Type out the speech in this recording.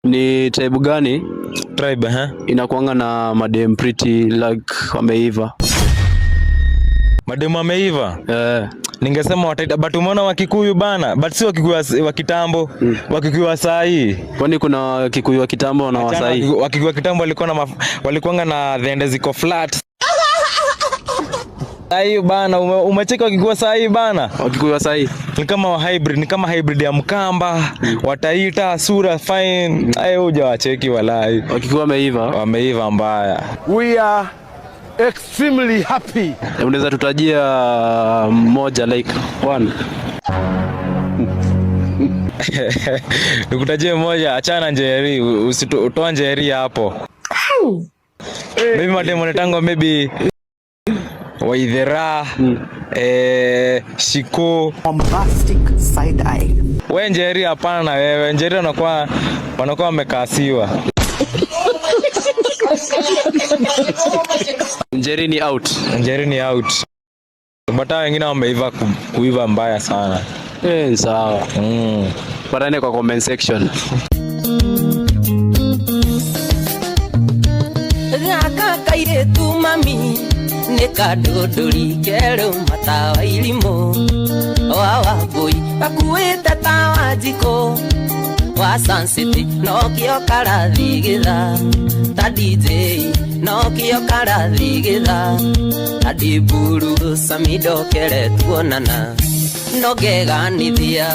Ni tribe gani Tribe, eh? Inakuanga na madem pretty, like wameiva? Mademu ameiva. Eh. Ningesema Wataita, but umeona Wakikuyu bana, but si Wakikuyu wa kitambo, Wakikuyu wa saa hii. Kwani kuna Kikuyu wa kitambo na Achana, wasai? Wakikuyu wa kitambo walikuwa na walikuwanga na dhende ziko flat. Saa hii bana, umecheka Wakikuyu saa hii bana. Wakikuyu wa sai? Ni kama wa hybrid, ni kama hybrid ya Mkamba, Wataita, sura fine. Ayo hujawacheki walai. Wakikuyu wameiva. Wameiva mbaya. We are extremely happy. Unaweza tutajia mmoja, like one? Nikutajie mmoja, achana Njeri, utoa Njeri hapo. Maybe mademu wanaitangwa maybe Waithera, Shiko. Bombastic side eye. We Njeri hapana na wewe. Njeri wanakuwa wamekasiwa. Njeri ni out. Njeri ni out. But hao wengine wameiva kuiva mbaya sana. Eh, sawa. Patane kwa comment section. Gaka kairĩtu mami nĩ kandũndũri kerũ matawa irimũ wa Wambũi gakuĩte ta wa njikũ wa Sun City nokĩo karathigitha ta DJ, nokĩo karathigitha ta ndiburu samidokere tuonana no ngeganithia.